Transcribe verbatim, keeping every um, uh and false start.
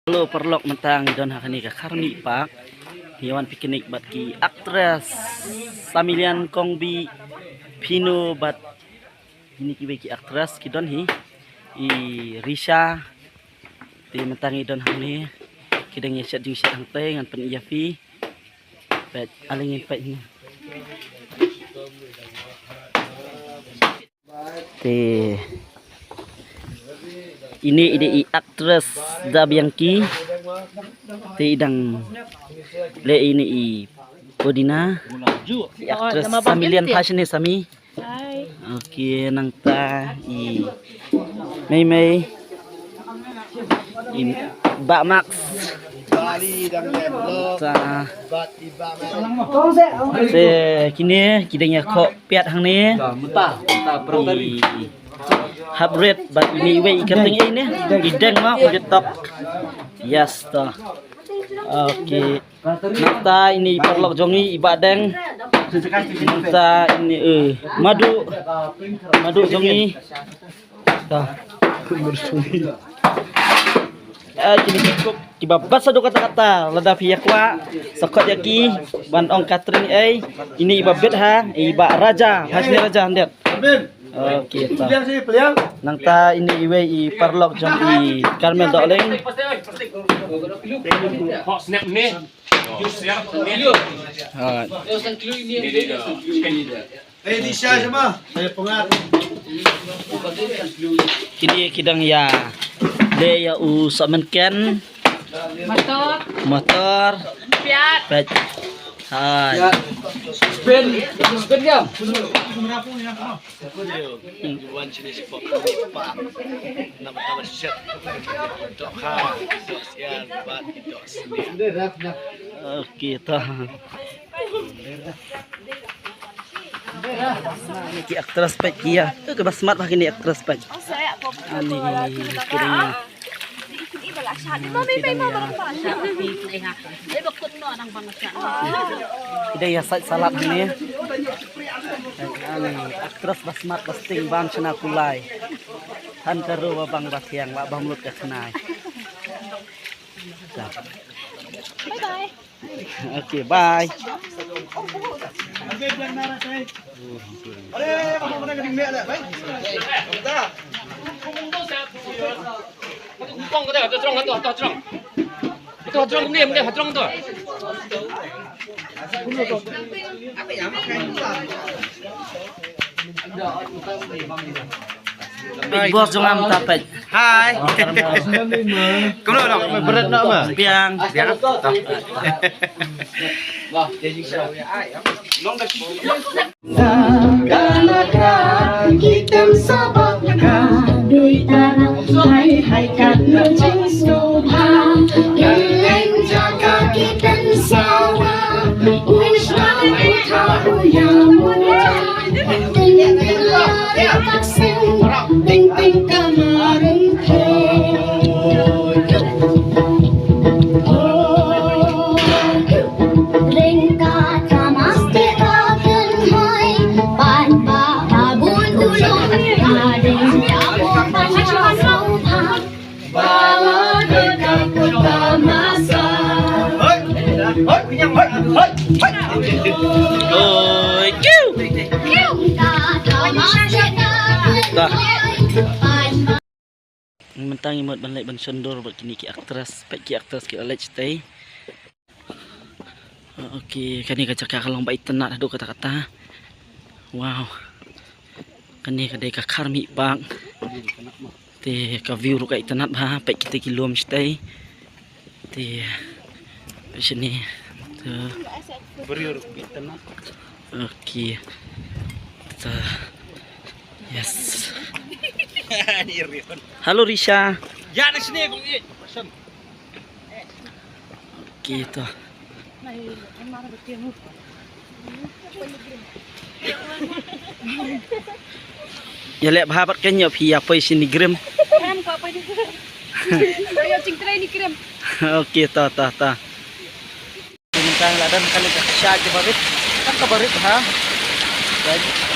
Hello paralok, mynta ngi don ha kane ka Kharmih Park. Ngi wan picnic bad ki actress Samilian, Kongbi, Pino bad kine kiwei ki actress ki don hi, i Risha. Te mynta ngi don hangne, ki dang ïa shet jingshet hangtei, ngan pyni ïa phi. Peit, ale ngin peit hangne. Te ine i dei i actress Da Bianchi. Te i dang leh ine i Podina. I actress Samilian pha shane Sami. Hai. Okay, nangta i Mei Mei. I Bah Max. Ta. Te kine ki dang ïa khoh piat hangne. I Haprit bad ine iwei i kyrteng ei ne. I Deng ma u tok. Yes ta. Okay. Nangta ine i paralok jong ngi i Bah Deng. Nangta ine, eh, Madu. Madu jong ngi. Ta. Eh, kine ki cook kiba bha haduh katta katta, lada phi ïa kwah sa khot ïa ki ban ong catering ei. Ine iba bit ha, i Bah Raja, ha sini Raja handet. Okay ta. Nangta ine iwei i paralok jong i Carmel Dohling. Hot. Kine ki dang ïa leh ïa u sohmynken. Motor. Motor. Piat. Peit. Hai. Spin, spin jam. Okay ta. Ki actress peit ki ïa. Eh, kiba smat bha kine actress peit. Ani kine. Ki dang ïa sait salad hangne. Ani actress ba smat ba sting bam shna kulai. Than ka ruh ba bang ba thiang, ba bam lut ka khnai. Bye bye. Okay, bye. Big boss jong nga mynta peit. Hai. Kumno dong? Berat nak mah? Biang. Biang. Long dah. Sa ka la kra ki tem sa bak ka dui tara. Hai hai kat no jing sngewbha. Leng jaka ki tem sa wa. U shnong u tha u ya mun. Ting ting la ri tak sing. Ting ting ka ma ring thoi. Oh. Ring ka ta mas te ka kynhoi, pan ba ba bun u long, ka dei ta mo pan ba song pha. Ba la de ka ku ta ma sa. Hoi, hoi, hoi, hoi, hoi. Hoi, kiu. Ring ka ta mas te ka kynhoi, pan ba Mynta ngi mut ban leit ban shon dur bad kine ki actress, peit ki actress ki la leit shatei. Okay, kane ka jaka ka long ba itynnat haduh katta katta. Wow. Kane ka dei ka Kharmih Park. Te ka view ruh ka itynnat bha, peit kita ki lum shatei. Te peit shane. Te. Okay. Te. Yes. Hello Risha. Ya na sini kong eh. Okay to. Ïa leh bha bad kane ïa phi ïa poi shini grim. Em ko poi ni grim. Ïa jingtrei ni grim. Okay to to to. Mynta la don kane ka kshaid kaba rit. Kaba rit ha. Right.